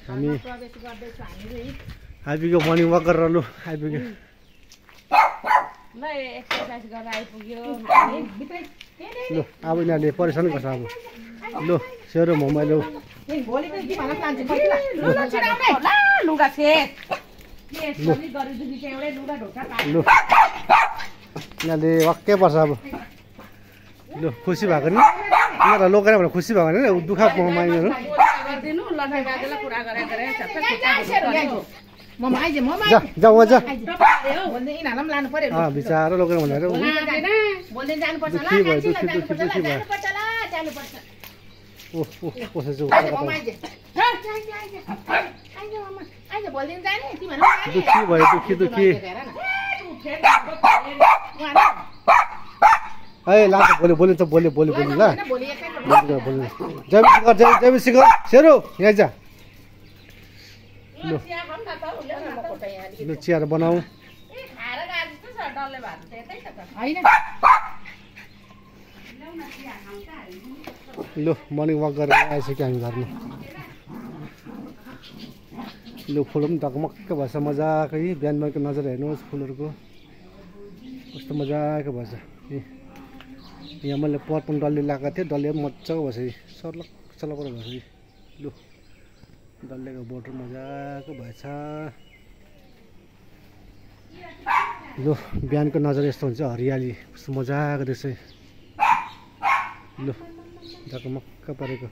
हामी आइपुग्यो morning walk गरेर लु आइपुग्यो ल एक्सरसाइज गरेर आइपुग्यो लु अब यिनीहरूले परेशान गर्छ अब लु सेरो मोमो लु लुगा लु यिनीहरूले वाक्कै पर्छ अब लु खुसी भएको नि यिनीहरूलाई लोकेर भने खुसी भएको नि दुःख माइहरू जाऊ जा बिचारा लोकेर भनेर दुःखी भयो दुःखी भयो कसै दुःखी भयो दुःखी ए लान्छ बोल्यो त बोल्यो ल जय सिकर सेरो यहाँ जा लु चिया बनाऊ लु मर्निङ वाक गरेर आइसक्यो हामी घरमा लु फुल पनि ढकमक्क भएछ मजाको बिहान बिहानको नजर हेर्नुहोस् फुलहरूको कस्तो मजाको भएछ यहाँ मैले पर्पन डल्ले लगाएको थिएँ डल्ले पनि मजाको भएछ सर्लक सर्लक भएछ लु डल्लेको बोर्डर मजाको भएछ लु बिहानको नजर यस्तो हुन्छ हरियाली कस्तो मजाको देख्छ लु ढकमक्क परेको